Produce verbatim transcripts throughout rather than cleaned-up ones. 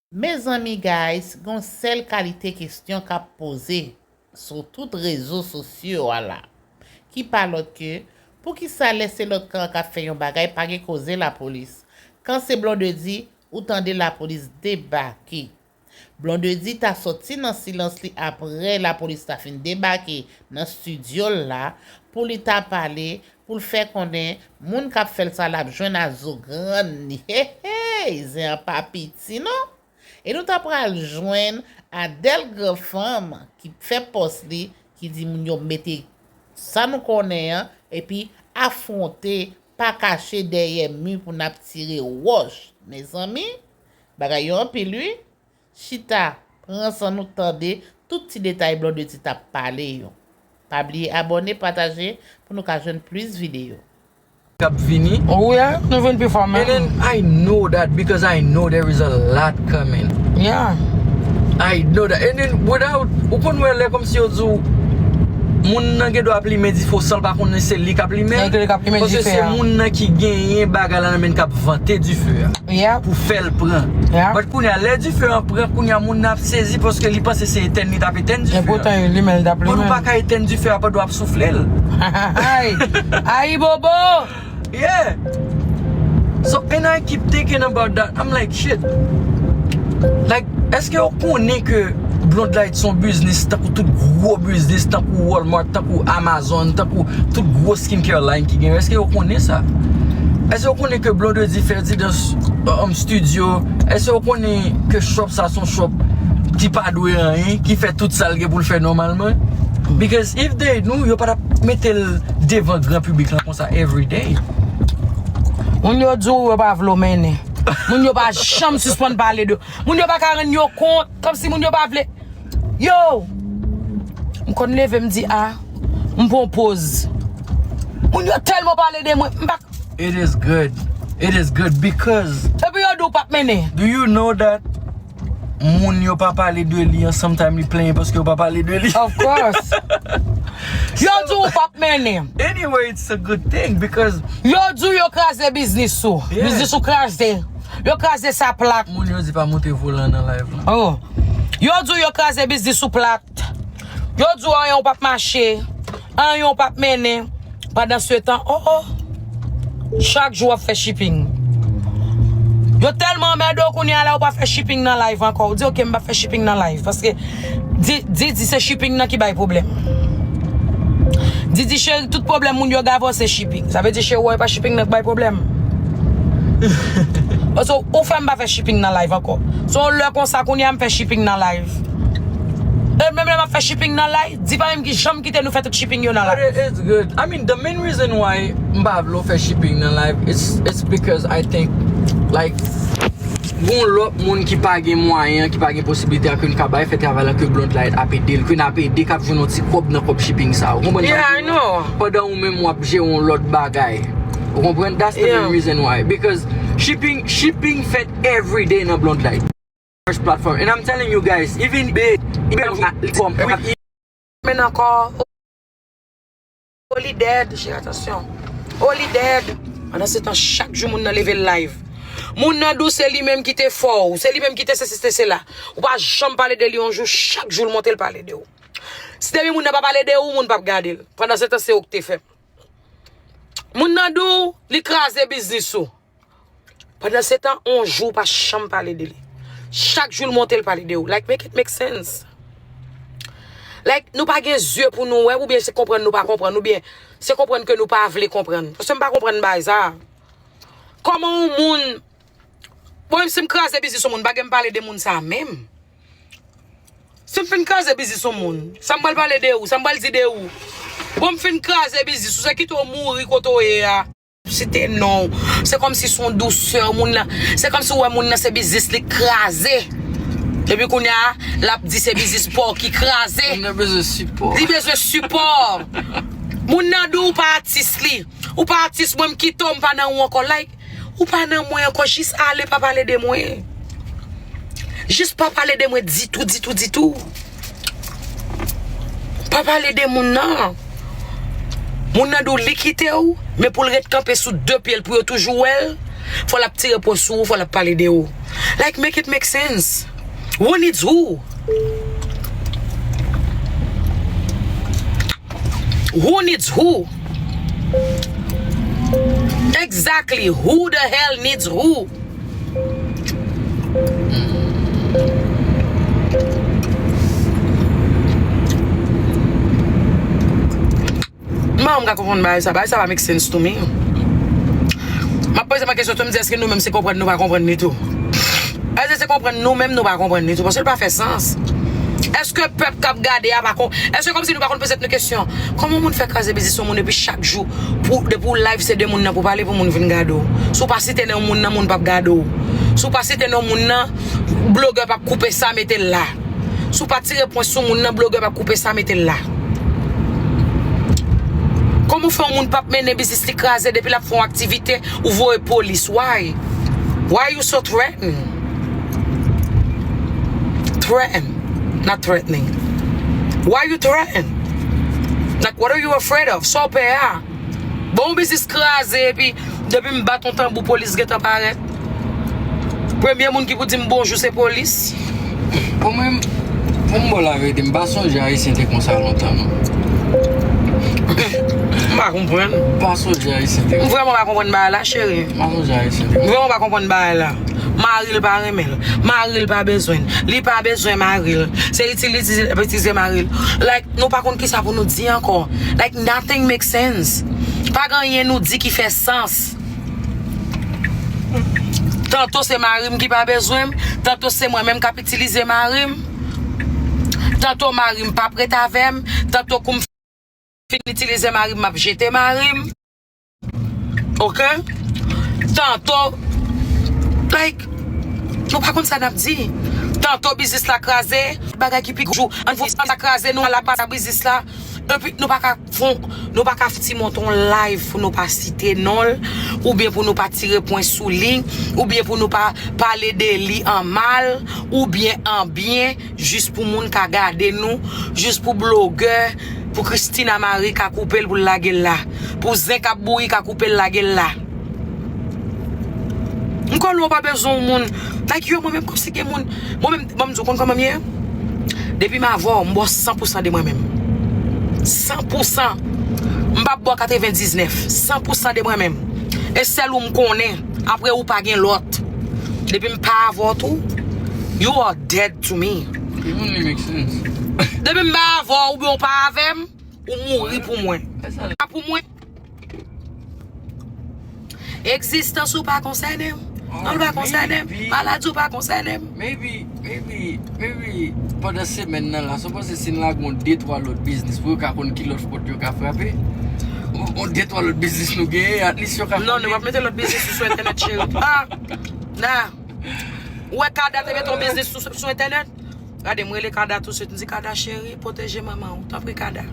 Mezanmi guys, gon sèl kalite kesyon k ap poze sou tout rezo sosyo a la, ki pa lòt ke, poukisa lè se lòt kan an k ap fè yon bagay pa gen koze lapolis? Kan se Blondedy, ou tande lapolis debake. Blondedy ta sòti nan silans li apre lapolis ta fin debake nan estidyo l la pou li ta pale, pou l fè konnen moun k ap fè l sa l ap jwenn a zo grann li. Hey, hey, zen an pa piti non. E nou ta pral jwenn Adèl Granfanm ki fè pòs li, ki di moun yo mete sa nou konnen an, epi afwonte, pa kache dèyè mi pou n ap tire wòch. Mezanmi, bagay yo anpil wi. Chita, pran san nou tande tout ti detay Blondedy t ap pale yo. Pa bliye abòne, pataje pou nou ka jwenn plis videyo. K ap vini. Oh yeah, nou vin pi fò And menm. then I know that because I know there is a lot coming. Yeah. I know that. And then without, ou konn wè lè kòmsi yo di w moun nan gen dwa ap limen dife san l pa konnen se li k ap limen. Se li k ap limen Paske dife se a. Moun nan ki genyen bagay la nan men k ap vante dife a. Yeah. Pou fè l pran. Yeah. But kounye a, lè dife an pran, kounye a moun nan ap sezi paske li panse se etèn li t ap etèn dife E a. poutan limen l t ap Moun ou limen. Pa ka etèn dife a pandan w ap soufle l. Ay, ay bobo. Yeah. So, and I keep thinking about that. I'm like, shit. Like, èske yo konnen ke Blondlite se yon biznis tankou tout gwo biznis, tankou Walmart, tankou Amazon, tankou tout gwo skincare line ki gen? Èske yo konnen sa? Èske yo konnen ke Blondedy fè di dans um, studio? Èske yo konnen ke shop sa se yon shop ki pa dwe anyen, ki fè tout sa l gen pou l fè nòmalman? Because if they knew, yo pa t ap mete l devan gran piblik lan konsa everyday. Moun yo di w yo pa vle w mennen. Moun yo pa janm sispann pale de. Moun yo pa ka rann yo kont, kòmsi moun yo pa vle. Yo! M konn leve m di a, m pran poz. Moun yo tèlman pale de mwen, m pa. It is good. It is good because Epi yo di w p ap mennen. Do you know that moun yo pa pale de li an, sometimes li plenyen paske yo pa pale de li? Of course. Yo di w p ap mennen. Anyway, it's a good thing because Yo di w yo kraze biznis ou. Yeah. Biznis ou kraze. Yo kraze sa plat. Moun yo di pa moute volan nan live lan. Oh. Yo di w yo kraze biznis ou plat. Yo di w anyen w p ap mache. Anyen w p ap mennen. Pandan se tan, oh oh. Chak jou w ap fè shipping. Yo tèlman anmède w kounye a la ou pa fè shipping nan live ankò. Ou di ok m p ap fè shipping nan live. Paske di, di, di se shipping nan ki bay pwoblèm. Di, di cheri tout pwoblèm moun yo gavò se shipping. Sa vle di cheri w pa shipping nan k bay pwoblèm. Paske ou fè m pa fè shipping nan live ankò. Se yon lè konsa kounye a m fè shipping nan live. E menm lè m ap fè shipping nan live, di pa menm ki janm kite nou fè tout shipping yo nan But live. it- it's good. I mean, the main reason why m pa vle w fè shipping nan live, it's, it's because I think, like, gon lòt moun ki pa gen mwayen, ki pa gen posibilite a ke n ka bay fè travay la ke Blondlite ap ede l, ke n ap ede k ap jwenn yon ti kòb nan kòb shipping sa. Ou konprann sa? Yeah, I know. Pandan ou menm w ap jere yon lòt bagay. Ou konprann? That's the Yeah. main reason why. Because shipping, shipping fèt everyday nan Blondlite. First platform. And I'm telling you guys, even big, even from Men ankò. Oh, li dead, cheri, atansyon. Oh, li dead. Pandan se tan, chak jou moun nan leve l live. Moun nan di w se li menm ki te fè w, se li menm ki te sesi, te sela. Ou pa janm pale de li yon jou, chak jou l monte l pale de w. Si depi moun nan pa pale de ou, moun p ap gade l. Pandan se tan, se ou k te fè. Moun nan di w li kraze biznis ou. Pandan se tan, on jou ou pa janm pale de li. Chak jou l monte l pale de ou. Like, make it make sense. Like, nou pa gen zye pou nou wè, oubyen se konprann nou pa konprann, oubyen se konprann ke nou pa vle konprann. Paske m pa konprann bagay sa. Kòman yon moun. Bon, menm si m kraze biznis yon moun, pa gen m pale de moun sa menm. Si m fin kraze biznis yon moun, sa m pral pale de ou, sa m pral di de ou. Bon, m fin kraze biznis ou, se kite w mouri kote w ye a. Site non w. Se kòmsi se yon dousè moun nan. Se kòmsi w wè moun nan se biznis li kraze. Epi kounye a, l ap di se biznis pa w ki kraze. Moun nan bezwen sipò. Li bezwen sipò. Moun nan di w pa atis li. Ou pa atis mwen, m kite w, m pa nan ou ankò. Like, ou pa nan mwen ankò, jis ale, pa pale de mwen. Jis pa pale de mwen ditou, ditou, ditou. Pa pale de moun nan. Moun nan di w li kite w, men pou l ret kanpe sou de pye l pou yo toujou wè l, fò l ap tire pwen sou ou, fò l ap pale de ou. Like, make it make sense. Who needs who? Who needs who? Exactly. Who the hell needs who? Mwen menm m ka konprann bagay sa, bagay sa pa make sense to me. M ap poze mwen kesyon tou, m di èske nou menm se konprann nou pa konprann li tou? Èske se konprann nou menm nou pa konprann li tou? Paske l pa fè sans. Èske pèp k ap gade a pa kon, èske kòmsi nou pa konn poze tèt nou kesyon? Kòman yon moun fè kraze biznis yon moun epi chak jou, pou, depi w live se de moun nan pou pale pou moun vin gade w? Si w pa site non moun nan, moun p ap gade w. Si w pa site non moun nan, blogè p ap koupe sa mete l la. Si w pa tire pwen sou moun nan, blogè p ap koupe sa mete l la. Kòman w fè yon moun p ap mennen biznis li kraze depi l ap fè yon aktivite, ou voye polis? Why? Why you so threaten? Threaten, not threatening. Why you threaten? Like, what are you afraid of? Sa w pè a? Bon, yon biznis kraze, epi depi m bat yon tanbou, polis gentan parèt. Premye moun ki pou di m bonjou se polis. Bon, mwen, pou m ba w laverite, m pa sonje Ayisyen te konsa lontan, non. M pa konprann. M pa sonje Ayisyen te M vrèman pa konprann bagay la, cheri. M pa sonje Ayisyen te M vrèman pa konprann bagay la. Mari l pa renmen l. Mari l pa bezwen l. Li pa bezwen mari l. Se itilize, itilize mari l. Like, nou pa konn kisa pou nou di ankò. Like, nothing make sense. Pa gen anyen nou di ki fè sans. Tanto se mari m ki pa bezwen m, tanto se mwen menm k ap itilize mari m, tanto mari m p ap ret avè m, tanto kou m fin itilize mari m, m ap jete mari m. Oke? Tanto, like, nou pa konn sa n ap di. Tanto biznis la kraze, bagay ki pi gwo. Ann fè sa kraze, nou al ap pase biznis la. Epi nou pa ka fon, nou pa ka fouti monte yon live pou nou pa site non l, oubyen pou nou pa tire pwen sou li, oubyen pou nou pa pale de li an mal, oubyen an byen, jis pou moun ka gade nou, jis pou blogè, pou Christina Marie ka koupe l pou l lage l la, pou zen k ap bouyi ka koupe l lage l la. M konnen w pa bezwen yon moun. Like, yo, mwen menm kòmsi gen moun. Mwen menm, ban m di w, konn kòman m ye? Depi m avè w, m ba w san pou san de mwen menm. San pou san. M p ap ba w katrevendiznèf. San pou san de mwen menm. E sèl ou m konnen. Apre ou pa gen lòt. Depi m pa avè w tou, you are dead to me. It only make sense. Depi m pa avè w oubyen w pa avè m, ou mouri pou mwen. Pa pou mwen. Egzistans ou pa konsène m. Non, l pa konsène m. Maladi ou pa konsène m. Maybe, maybe, maybe, pandan semèn nan la, sa w panse si n lage yon de twa lòt biznis pou yo ka konn ki lòt pòt yo ka frape? Yon, yon de twa lòt biznis nou genyen, at least yo ka konn. Non, nou p ap mete lòt biznis sou, sou entènèt, cheri. Ah! Nah. Ou wè Kada te mete yon biznis sou, sou entènèt? Gade, m rele Kada tousuit, m di, Kada cheri, pwoteje manman w, tanpri Kada.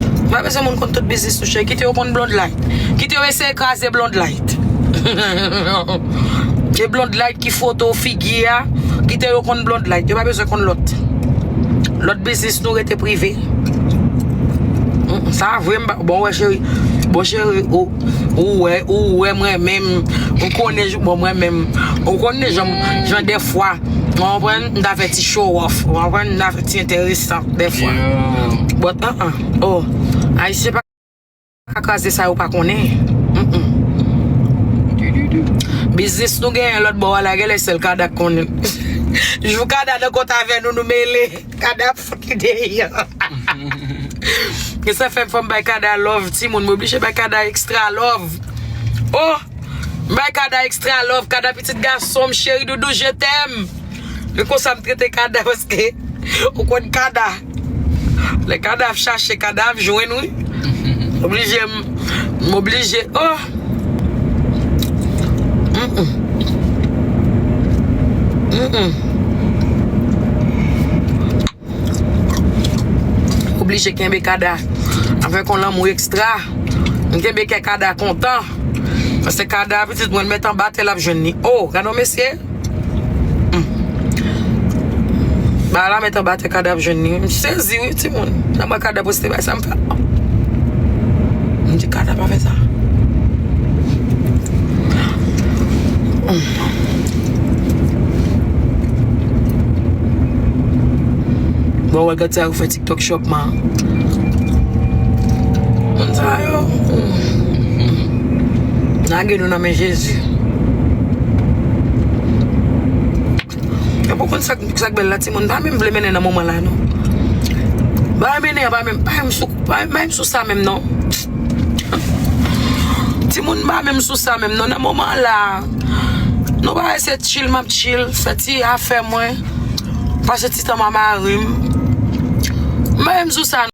M pa bezwen moun konn tout biznis nou, cheri. Kite yo konn Blonde Light. Kite yo eseye kraze Blonde Light. E Blonde Light ki foto figi a. Kite yo konn Blonde Light. Yo pa bezwen konn lòt. Lòt biznis nou rete prive. Mm, sa vre, m pa, bon, wè, cheri. Bon, cheri, ou, ou wè, ou wè mwen menm. Ou konnen, bon, mwen menm. Ou konnen jan, jan dèfwa. Ou konprann? M ta fè ti show off. Ou konprann? M ta fè ti enteresan dèfwa. Yeah. But, uh-uh. Oh, Ayisyen pa ka kraze sa yo pa konnen. Mm-mm. Biznis nou genyen lòt bò a la, genlè sèl Kada k konnen. Jou Kada nan kont avè nou, nou mele. Kada ap fout li deyò. E sa fè m fò m bay Kada love, timoun. M oblije bay Kada extra love. Oh! M bay Kada extra love, Kada pitit gason m, cheri doudou, je t'aime. E konsa m trete Kada paske ou konn Kada. Lè Kada ap chache, Kada ap jwenn, wi. M oblije, m, m oblije, oh. Mm-mm. Mm-mm. Oblije kenbe Kada avèk yon lanmou ekstra. M kenbe kè Kada kontan. Paske Kada, pitit mwen, mèt anba tè l ap jwenn li. Oh, gade yon mesye. Hmm. Ba la mèt anba tè, Kada ap jwenn li. M sezi, wi, timoun. Nan mwen Kada poste bay sa m fè. M di Kada pa fè sa. Hmm. Bon, wè gad sa yo fè TikTok shop man. Moun sa yo. Hmm. Lage nou nan men Jezi. Yo pou konn sa, sa k bèl la, timoun pa menm vle mennen nan moman la, non. Pa mennen, pa menm, pa menm sou, pa, pa menm sou sa menm, non. Timoun pa menm sou sa menm, non, nan moman la. Nou pa wè se chill, m ap chill, fè ti afè mwen. Pase ti tan m a mari m. M pa menm sou sa,